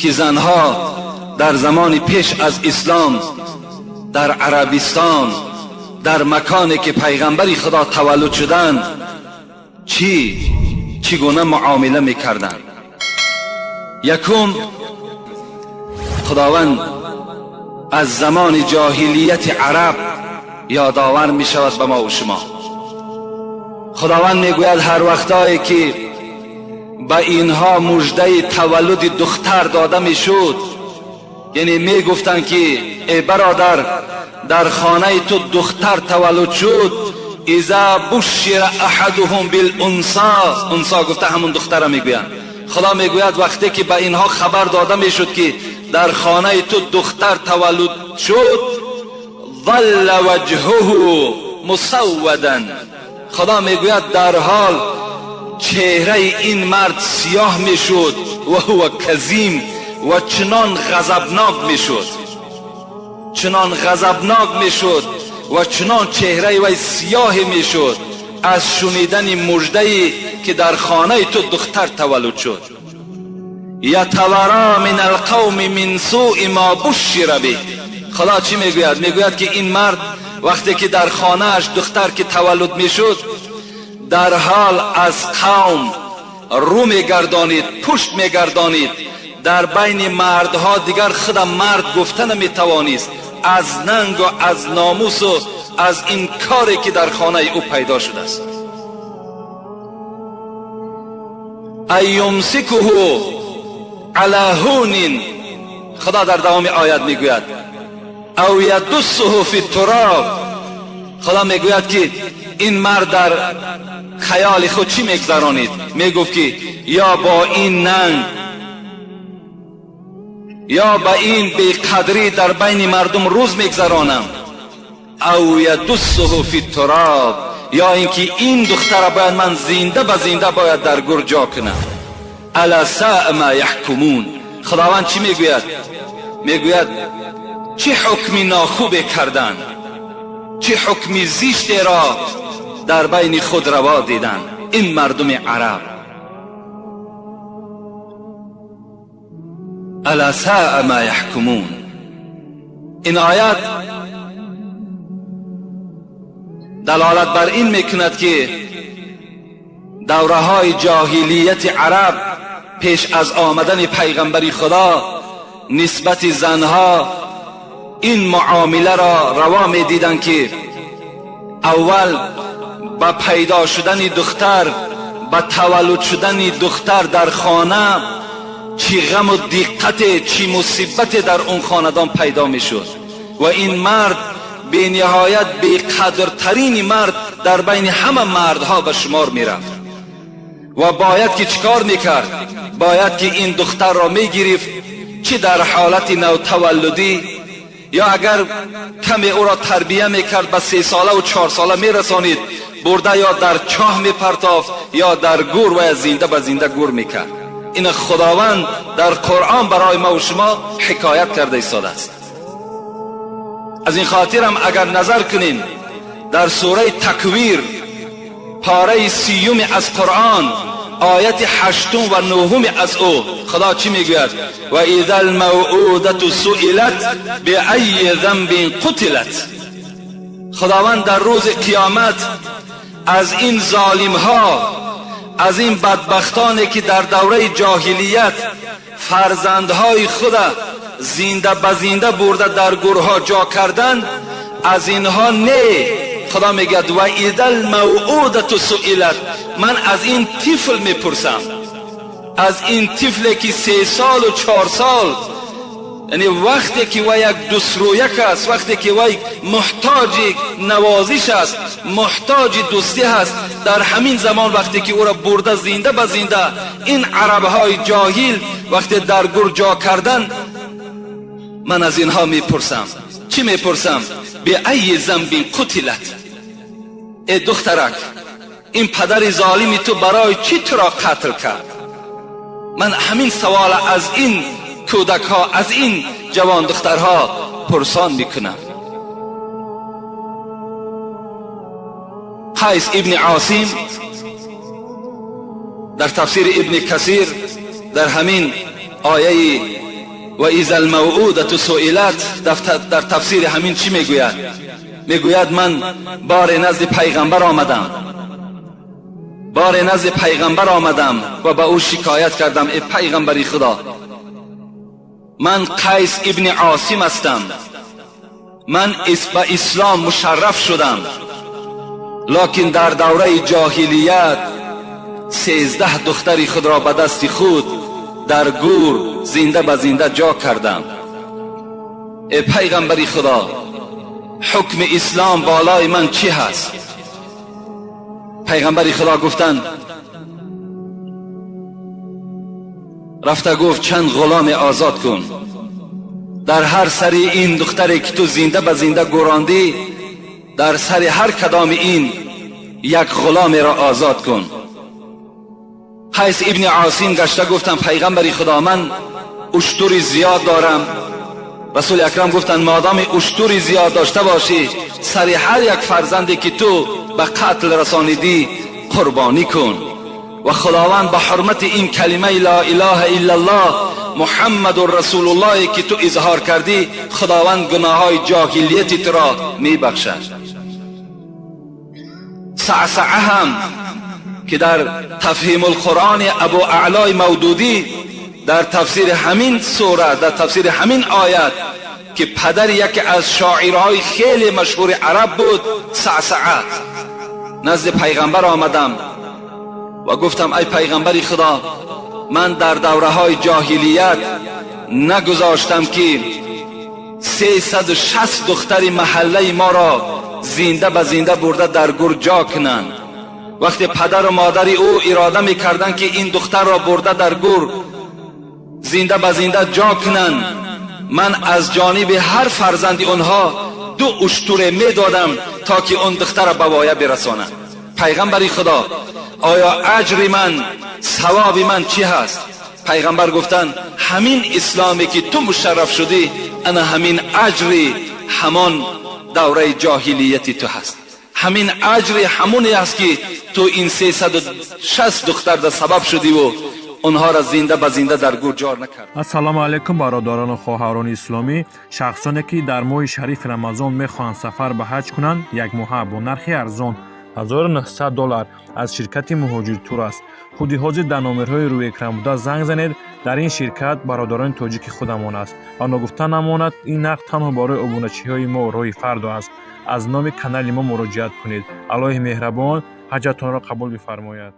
که زنها در زمان پیش از اسلام در عربستان، در مکانی که پیغمبر خدا تولد شدند، چگونه معامله میکردند. یکم، خداوند از زمان جاهلیت عرب یادآور می شود به ما و شما. خداوند میگوید هر وقتایی که به اینها مژده تولد دختر داده میشد، یعنی میگفتند که ای برادر، در خانه تو دختر تولد شد، اذا بشر احدهم بالانثى، انثى گفته همون دختر میگویند. خدا میگوید وقتی که به اینها خبر داده میشد که در خانه تو دختر تولد شد، ظل وجهه مسودا، خدا میگوید در حال چهره این مرد سیاه میشد و هو کظیم، و چنان غضبناک میشد، چنان غضبناک میشد و چنان چهره وی سیاه میشد از شنیدن مژده‌ای که در خانه تو دختر تولد شد. یتوارى من القوم من سوء ما بشر به. خدا چی میگوید؟ میگوید که این مرد وقتی که در خانه‌اش دختر که تولد میشد، در حال از قوم رو میگردانید، پشت میگردانید، در بین مردها دیگر خود مرد گفته نمیتوانست از ننگ و از ناموس و از این کاری که در خانه او پیدا شده است. ایمسکه علی هون، خدا در دوام آیت میگوید او یدسه فی التراب. خدا میگوید که این مرد در خیال خود چی میگذرانید؟ میگفت که یا با این ننگ یا با این بیقدری در بین مردم روز میگذرانم، او یدسه فی التراب، یا اینکه این دختر باید من زنده به زنده باید در گور جا کنم. الا ساء ما یحکمون. خداوند چی میگوید؟ میگوید چه حکمی ناخوب کردن، چه حکمی زشت را در بین خود روا دیدن این مردم عرب. الا ساء ما یحکمون. این آیت دلالت بر این میکند که دوره های جاهلیت عرب پیش از آمدن پیغمبر خدا نسبت زنها این معامله را روا می دیدن که اول با پیدا شدن دختر، با تولد شدن دختر در خانه چی غم و دقت، چی مصیبت در اون خاندان پیدا می شد و این مرد به نهایت بی قدرترین مرد در بین همه مردها به شمار می رفت و باید که چیکار میکرد؟ باید که این دختر را میگرفت، چی در حالت نوتولدی یا اگر کمی او را تربیه میکرد به 3 ساله و 4 ساله میرسانید، برده یا در چاه میپرتافت یا در گور و زنده به زنده گور میکرد. این خداوند در قرآن برای ما و شما حکایت کرده ایستاده است. از این خاطر هم اگر نظر کنیم در سوره تکویر پاره 30 از قرآن آیت 8 و 9 از او خدا چی میگوید؟ و اذا الموءودة سئلت بأی ذنب قتلت. خداوند در روز قیامت از این ظالم ها، از این بدبختانی که در دوره جاهلیت فرزندهای خود زنده به زنده برده در گورها جا کردن، از اینها نه. خدا میگه و اذا الموءودة سئلت، من از این طفل میپرسم، از این طفلی که 3 سال و 4 سال، یعنی وقتی که وی یک دوسترویک است، وقتی که وی محتاج نوازش است، محتاج دوستی هست، در همین زمان وقتی که او را برده زنده به زنده این عربهای جاهل وقتی در گور جا کردن، من از اینها میپرسم. چی میپرسم؟ به ای ذنب قتلت. ای دخترک، این پدر ظالمی تو برای چی تو را قتل کرد؟ من همین سوال از این کودک ها، از این جوان دخترها پرسان میکنم. قیس ابن عاصم در تفسیر ابن کثیر در همین آیه وإذا الموءودة سئلت در تفسیر همین چی میگوید؟ میگوید من بار نزد پیغمبر آمدم، بار نزد پیغمبر آمدم و به او شکایت کردم: ای پیغمبری خدا، من قیس ابن عاصم هستم، من به اسلام مشرف شدم، لکن در دوره جاهلیت 13 دختری خود را به دست خود در گور زنده به زنده جا کردم. ای پیغمبری خدا، حکم اسلام بالای من چی هست؟ پیغمبری خدا گفتند، رفته گفت چند غلام آزاد کن، در هر سری این دختری که تو زنده به زنده گوراندی، در سر هر کدام این یک غلام را آزاد کن. قیس ابن عاصم گشته گفتم پیغمبری خدا، من اشتری زیاد دارم. رسول اکرم گفتند مادام اشتری زیاد داشته باشی، سر هر یک فرزندی که تو به قتل رسانیدی قربانی کن و خداوند به حرمت این کلمه لا اله الا الله محمد رسول الله که تو اظهار کردی، خداوند گناه های جاهلیت تو را می بخشد. صعصعه هم که در تفهیم القرآن ابو اعلای مودودی در تفسیر همین سوره، در تفسیر همین آیت که پدر یکی از شاعرهای خیلی مشهور عرب بود، صعصعه، نزد پیغمبر آمدم و گفتم ای پیغمبر خدا، من در دوره های جاهلیت نگذاشتم که 360 دختر محله ما را زنده به زنده برده در گور جا کنند. وقتی پدر و مادر او اراده میکردند که این دختر را برده در گور زنده به زنده جا کنند، من از جانب هر فرزند آنها 2 اشتر میدادم تا که اون دختر را به وایه برسانند. پیغمبر خدا، آیا اجر من، ثواب من چی هست؟ پیغمبر گفتند همین اسلامی که تو مشرف شدی، انا همین اجر همان دوره جاهلیت تو هست، همین اجر همونی است که تو این 360 دختر در سبب شدی و онҳоро зинда ба зинда дар гур ҷор накард. Ассалому алайкум, бародарону хоҳарони исломӣ. Шахсоне ки дар моҳи шарифи Рамазон мехоҳанд сафар ба ҳаҷ кунанд, якмоҳа бо нархи арзон 1900 доллар аз ширкати Муҳоҷиртур аст. Худи ҳозир дар номерҳои рӯи экран буда занг занед. Дар ин ширкат бародарони тоҷики худамон аст ва ногуфта намонад, ин нарх танҳо барои обуначиҳои мо роҳи фардо аст. Аз номи канали мо муроҷиат кунед. Аллоҳи меҳрабон ҳаҷатонро қабул бифармояд.